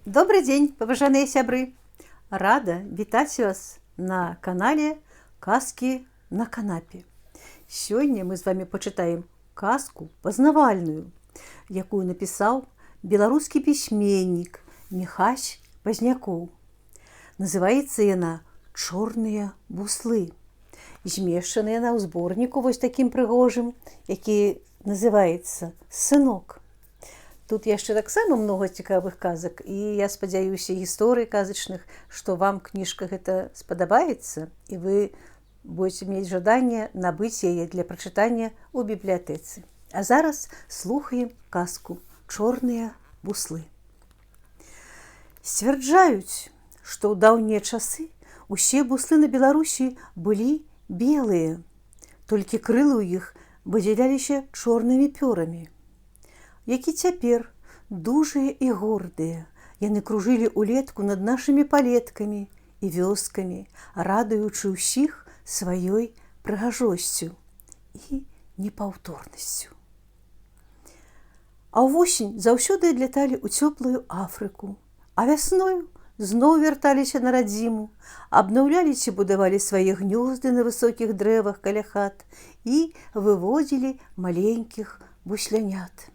Добрый дзень, паважаныя сябры! Рада вітаць вас на канале «Казкі на канапе». Сёння мы з вами пачытаем казку пазнавальную, якую напісаў беларускі пісьменнік Міхась Пазнякоў. Называецца яна «Чорныя буслы». Змешчана яна ў зборніку вось такім прыгожым, які называецца «Сынок». Тут яшчэ таксама многа цікавых казак, і я спадзяюся, гісторый казачных, што вам кніжка гэта спадабаецца і вы будете мець жаданне набыць яе для прачытання ў бібліятэцы. А зараз слухаем казку «Чорныя буслы». Сцвярджаюць, што ў даўнія часы усе буслы на Беларусі былі белыя, толькі крылы ў іх выдзяляліся чорнымі пёрамі. Як і цяпер, дужыя і гордыя, яны кружылі ўлетку над нашымі палеткамі і вёскамі, радуючы ўсіх сваёй прыгажосцю і непаўторнасцю. А ўвосень заўсёды адляталі ў цёплую Афрыку, а вясною зноў вярталіся на радзіму, абнаўлялі ці будавалі свае гнёзды на высокіх дрэвах каля хат і выводзілі маленькіх буслянят.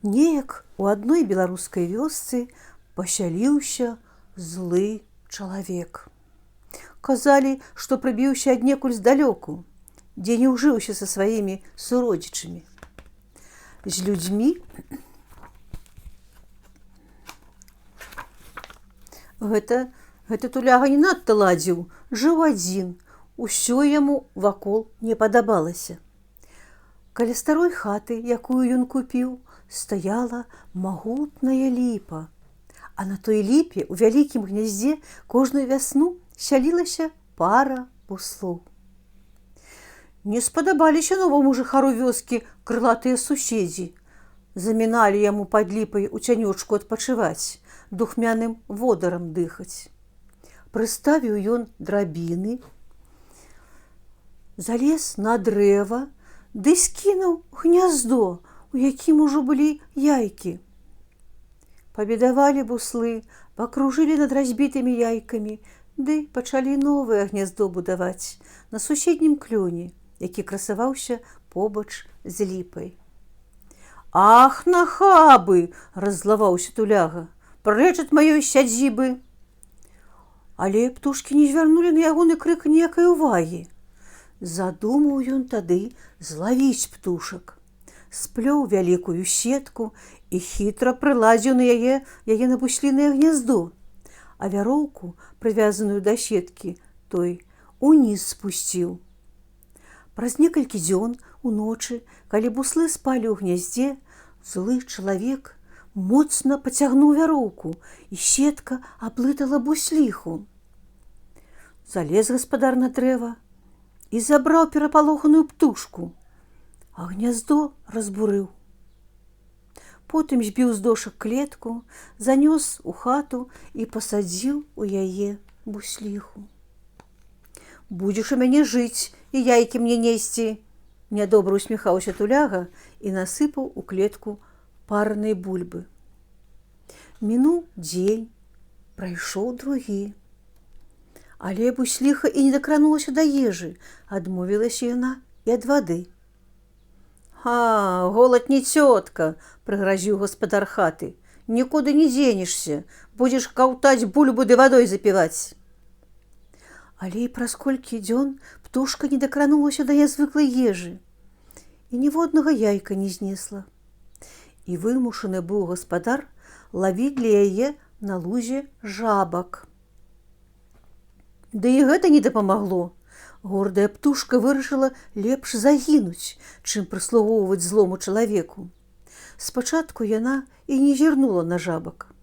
Неяк у адной беларускай вёсцы пасяліўся злы чалавек. Казалі, што прыбіўся аднекуль здалёку, дзе не ўжыўся са сваімі суродзічамі. З людзьмі гэта туляга не надта ладзіў, жыў адзін, усё яму вакол не падабалася. Каля старой хаты, якую ён купіў, стаяла магутная ліпа. А на той ліпе ў вялікім гняздзе кожную вясну сялілася пара буслоў. Не спадабаліся новаму жыхару вёскі крылатыя суседзі. Заміналі яму пад ліпай у цянёчку адпачываць, духмяным водарам дыхаць. Прыставіў ён драбіны, залез на дрэва, ды скінуў гняздо, у якім ужо былі яйкі. Пабедавалі буслы, пакружылі над разбітымі яйкамі, ды пачалі новае гняздо будаваць на суседнім клёне, які красаваўся побач з ліпай. «Ах, нахабы!» – раззлаваўся туляга. «Прэч ад маёй сядзібы!» Але птушкі не звярнулі на ягоны крык ніякай увагі. Задумаў ён тады злавіць птушак. Сплёў вялікую сетку і хітра прыладзіў на яе на буслінае гняздо, а вяроўку, прывязаную да сеткі, той уніз спусціў. Праз некалькі дзён уночы, калі буслы спалі ў гняздзе, злы чалавек моцна пацягнуў вяроўку, і сетка аблытала бусліху. Залез гаспадар на дрэва і забраў перапалоханую птушку, а гняздо разбурыў. Потым збіў з дошак клетку, занёс у хату і пасадзіў у яе бусліху. «Будзеш у мяне жыць і яйкі мне несці!» Нядобра усміхаўся туляга і насыпаў у клетку паранай бульбы. Мінуў дзень, прайшоў другі. Але бусліха і не дакранулася да ежы, адмовілася яна і ад вады. «А, голад не цётка!» – прыгразіў гаспадар хаты. «Нікуды не дзенешся, будзеш каўтаць бульбу ды вадой запіваць». Але і праз колькі дзён птушка не дакранулася да нязвыклай ежы і ніводнага яйка не знесла. І вымушаны быў гаспадар лавіць для яе на лузе жабак. Ды і гэта не дапамагло. Гордая птушка вырашыла лепш загінуць, чым прыслугоўваць злому чалавеку. Спачатку яна і не зірнула на жабак.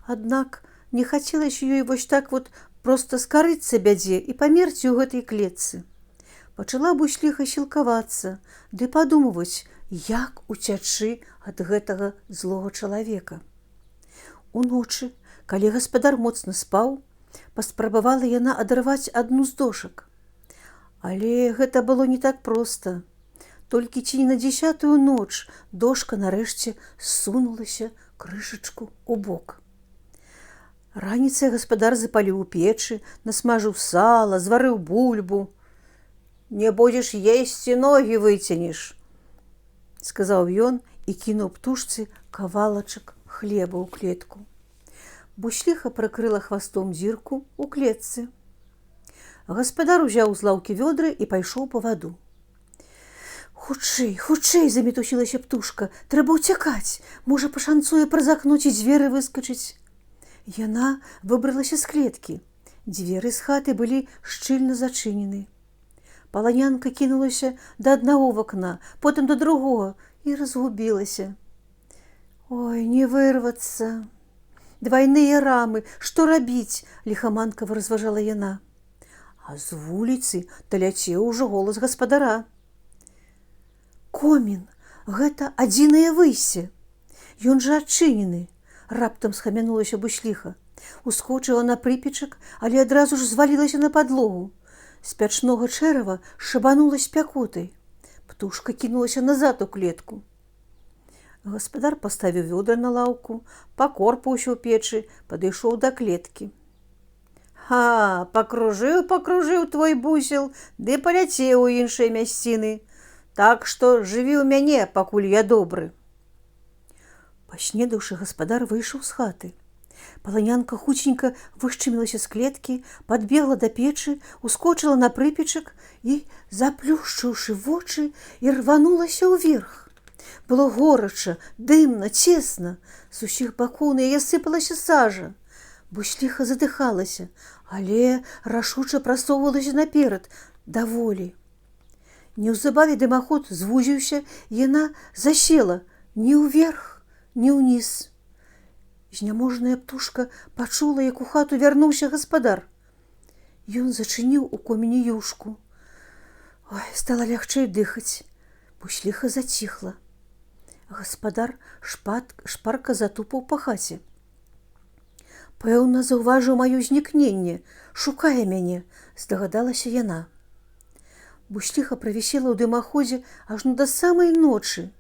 Аднак не хацелася ёй вось так вот проста скарыцца бядзе і памерці ў гэтай клетцы. Пачала бусліха сілкавацца, ды падумваць, як уцячы ад гэтага злога чалавека. Уночы, калі гаспадар моцна спаў, паспрабавала яна адарваць адну з дошак. Але гэта было не так проста. Толькі ці не на 10-ю ноч дошка нарэшце сунулася крышачку ў бок. Раніцай гаспадар запаліў у печы, насмажыў сала, зварыў бульбу. «Не будзеш есці, ногі выцянеш», — сказаў ён і кінуў птушцы кавалачак хлеба ў клетку. Бусліха прыкрыла хвастом дзірку ў клетцы. Гаспадар узяў з лаўкі вёдры і пайшоў па ваду. «Хутчэй, хутчэй!» — замітусілася птушка. «Трэба ўцякаць. Можа, пашанцуе праз акно ці дзверы выскачыць». Яна выбралася з клеткі. Дзверы з хаты былі шчыльна зачынены. Паланянка кінулася да аднаго вакна, потым да другога і разгубілася. «Ой, не вырвацца. Двайныя рамы, што рабіць?» — ліхаманкава разважала яна. А з вуліцы даляцеў ужо голас гаспадара. «Комін, гэта адзінае выйсце. Ён жа адчынены», — раптам схамянулася бусліха. Ускочыла на прыпечак, але адразу ж звалілася на падлогу. З пячнога чэрава шабанула спякотай. Птушка кінулася назад у клетку. Гаспадар паставіў вёдра на лаўку, пакорпаўся ў печы, падышоў да клеткі. «Ха, пакружыў, пакружыў твой бусел, ды паляцеў у іншыя мясціны. Так што жыві ў мяне, пакуль я добры». Паснедаўшы, гаспадар выйшаў з хаты. Паланянка хуценька вышчамілася з клеткі, падбегла да печы, ускочыла на прыпечак і, заплюшчыўшы вочы, і рванулася ўверх. Было горача, дымна, цесна. З усіх бакоў на яе сыпалася сажа. Бусліха задыхалася, але рашуча прасоўвалася наперад, даволі. Неўзабаве дымаход звузіўся, яна засела ні ўверх, ні ўніз. Зняможная птушка пачула, як у хату вярнуўся гаспадар. Ён зачыніў у коміне юшку. Ой, стала лягчэй дыхаць. Бусліха заціхла. Гаспадар шпарка затупаў па хаце. «Пэўна, заўважыў маё знікненне, шукае мяне», — здагадалася яна. Бусліха правісела ў дымаходзе ажно да самай ночы.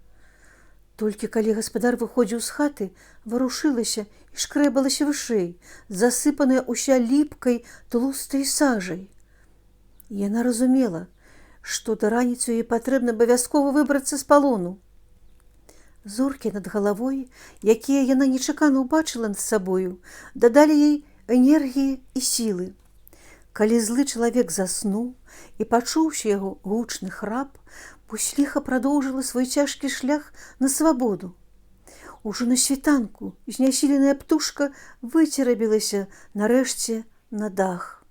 Толькі калі гаспадар выходзіў з хаты, варушылася і шкрэбалася вышэй, засыпаная ўся ліпкай тлустай сажай. Яна разумела, што да раніцы ёй патрэбна абавязкова выбрацца з палону. Зоркі над галавой, якія яна нечакана ўбачыла над сабою, дадалі ёй энергіі і сілы. Калі злы чалавек заснуў і пачуўся яго гучны храп, бусліха прадоўжыла свой цяжкі шлях на свабоду. Ужо на світанку знясіленая птушка выцерабілася нарэшце на дах.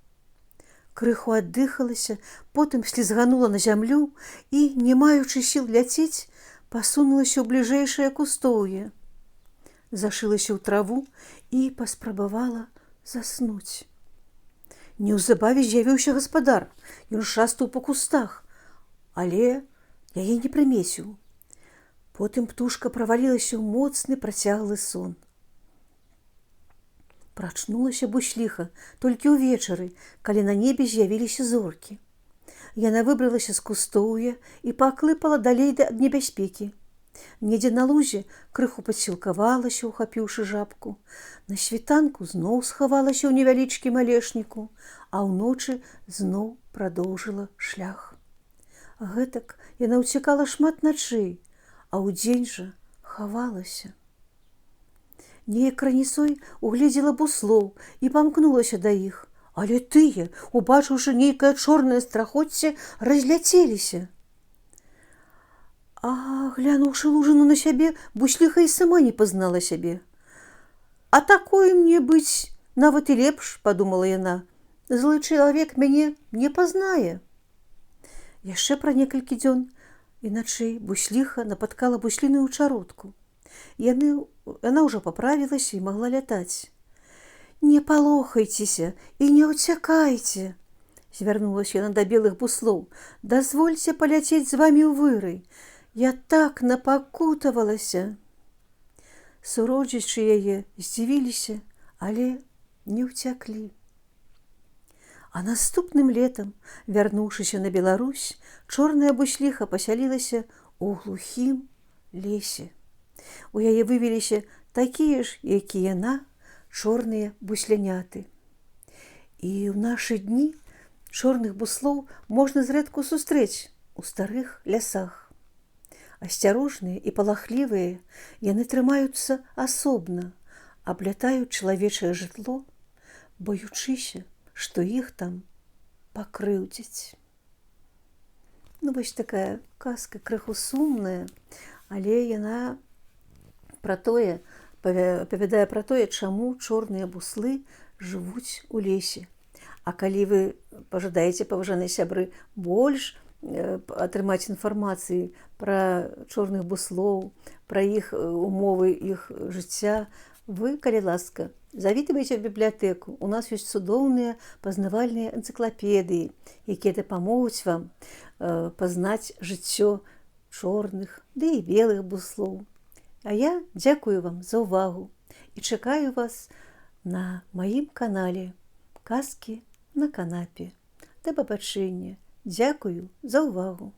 Крыху аддыхалася, потым слізганула на зямлю і, не маючы сіл ляцець, пасунулася ў бліжэйшае кустоўе. Зашылася ў траву і паспрабавала заснуць. Неўзабаве з'явіўся гаспадар. Ён шастаў па кустах, але яе не прымеціў. Потым птушка правалілася ў моцны працяглы сон. Прачнулася бусліха толькі ўвечары, калі на небе з'явіліся зоркі. Яна выбралася з кустоўя і паклыпала далей ад небяспекі. Недзе на лузе крыху падсілкавалася, ухапіўшы жабку. На світанку зноў схавалася ў невялічкім алешніку, а ўночы зноў прадоўжыла шлях. Гэтак яна ўцякала шмат начэй, а ўдзень жа хавалася. Неяк раніцой угледзела буслоў і памкнулася да іх, але тыя, убачыўшы нейкае чорнае страхоцце, разляцеліся. А глянуўшы лужыну на сябе, бусліха і сама не пазнала сябе. «А такое мне быць нават і лепш, — падумала яна. — Злы чалавек мяне не пазнае». Яшчэ пра некалькі дзён і начэй бусліха напаткала бусліную чародку. Яна ўжо паправілася і магла лятаць. «Не палохайцеся і не ўцякайце, — звярнулася яна да белых буслоў. — Дазвольце паляцець з вамі ў вырай. Я так напакутавалася». Суродзічы яе здзівіліся, але не ўцяклі. А наступным летам, вярнуўшыся на Беларусь, чорная бусліха пасялілася ў глухім лесе. У яе вывеліся такія ж, як і яна, чорныя бусляняты. І ў нашы дні чорных буслоў можна зрэдку сустрэць у старых лясах. Асцярожныя і палахлівыя, яны трымаюцца асобна, аблятаюць чалавечае жытло, боючыся, што іх там пакрыўдзяць. Ну, вось такая казка, крыху сумная, але яна пра тое, апавядае пра тое, чаму чорныя буслы жывуць у лесе. А калі вы пажадаеце, паважаныя сябры, больш атрымаць інфармацыі пра чорных буслоў, пра іх умовы іх жыцця, вы, калі ласка, завітвайце ў бібліятэку. У нас ёсць цудоўныя пазнавальныя энцыклапедыі, якія дапамогуць вам пазнаць жыццё чорных ды і белых буслоў. А я дзякую вам за ўвагу і чакаю вас на маім канале «Казкі на канапе». Да пабачэння. Дзякую за ўвагу.